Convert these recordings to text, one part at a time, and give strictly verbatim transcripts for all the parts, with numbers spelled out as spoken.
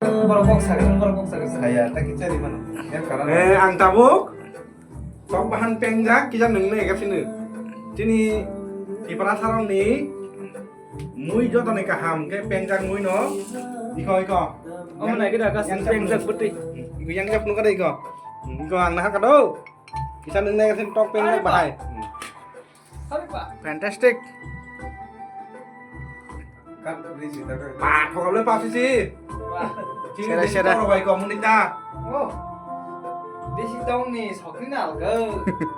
Borok kok sagra, borok kok sagra. Saya tak kicha di mana? Yang karena Eh, ang tabuk. Tok bahan pengjak kisa nung nai gasino. Chini Tipra sarong ni mui joto ni kaham ke pengjak mui no. Iko, iko. Omo nai kita kas Yang pengjak beti. Iko yang jap nung kada iko. Iko ang nahar kado. Kisa nung nai gasino tok pengjak bahai. Fantastic. Ba, thokam le pa sisi. Sera, sera. Toro bai ko muni ta. Oh. Desi tong ni sokri na alga.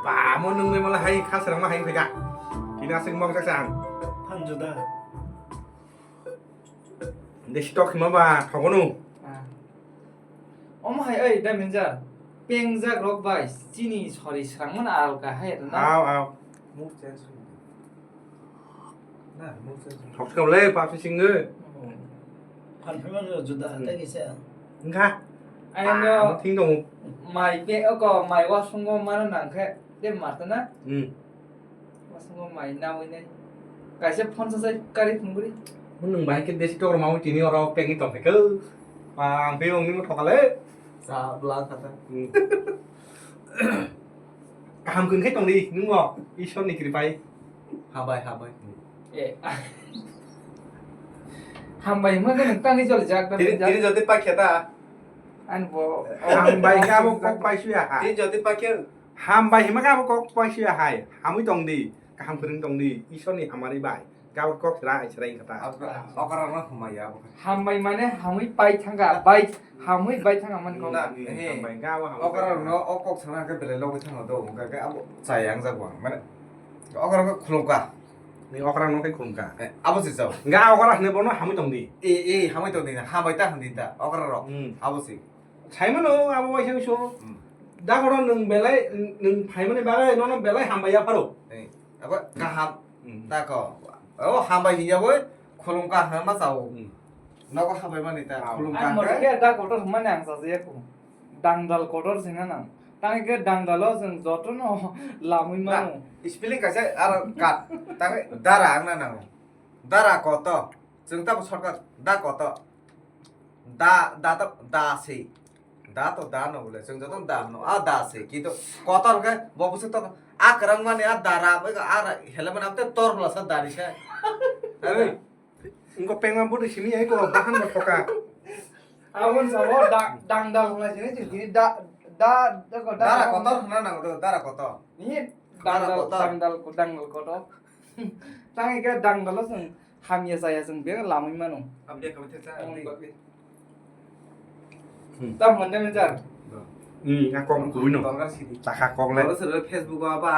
Ba, mo nung le mala hai khas rang ma hai phega. Kina sing mok jak sang. Than juda. Desi tok hima ba, thogono. Ah. Omo hai oi da minjar. Pengjak rok bai chini sori srang man alga hai na. Aw, aw. Muk change. Na, muk change. Thok thok le pa sisi nge. Phan phan man juda Hmm. Tagi sa. Engkha. Ayang Ah, thing dong. Mai pe oko mai wasungo mana nangkhe de matana. Hmm. Wasungo mai nawi nai. Kaisa phone sa sai kari phunggri. Mun nung bai ke desi tok roma tini oro pengi tong phe ko. Ang pe ong ni thokale. Sa bla kata. Hmm. Kaham kun khe tong di nung mo. Ishwar ni kripai. Habai, habai. Eh. Hambai hwnma khe nwng tangwi jolijak, Tini, tangwi jak. Tini jodi pakhe ta. Ani bo. Hambai khe abo kok pai suya hai. Tini jodi pakhe. Hambai hwnma khe abo kok pai suya hai. Hamwi tong di, kaham kwrwng tong di, Ishwar ni hamari bai. Khe abo kok sra ai sra wngkha ta. Abo okra no hwnmaya abo. Hambai mane hamwi pai thangkha, bai, hamwi bai thangkha man kok. Na, Hmm, he. Hambai khe abo hambai Okra pai no thangkha. O kok sana khe belai logwi thango do, hwnka khe abo chaya wngjago ang. Mane okra khe khulumkha. Ni okra no khe khulumkha. Eh, abo se chao. Nga okra hwnwi bono hamwi tong di. E, e, hamwi tong di na, hambai ta hwn di ta, okra rok. Hmm. Abo se. Saimano abo waisa wiso. Hmm. Da kono nwng belai, nwng phaimani bagwi nono belai hambai ya pharo. Eh, abo kaham. Hmm. Ta ko. O hambai hiya boi khulumkha hwn ma chao. Hmm. Nogo hambai mani ta Ah. Khulumkha Ang mori khe. Khe da kotor hwnmani ang sajayaku. Dangdal kotor sina nang. Tang khe dangdalo chwng jotono lamwi Na, mano. Spelling kaisa aro kat. Tang dara ang na nango. Dara koto. Chwng tamo shortcut da koto. Da, da to, da se. Da to da no bole. Chwng joto da no. A da se. Kintu kotor khe bo bwswk to a kwrwng mani a dara bai a ra hele mani amte tor bla sa dari khe. Ai. Engko pengma bwtwi simi ai ko bahan bo thoka. Abon sabo da, dangdal hwnna sini sini da, da, da, da, Dara kotor hwnna nango do, dara kotor. Ni Dara dangdal, kotor. Dangdal, dangdal kotor. Tang ike dangdalo chwng hamya chaya chwng beng lamwi mano. Hamya kami theksa Ang ani. Bagwi. Hmm. Tam hwnde mejar. Hmm, a kok kubui no. Tonga sidi. Chakha kok le. Oro sero Facebook o aba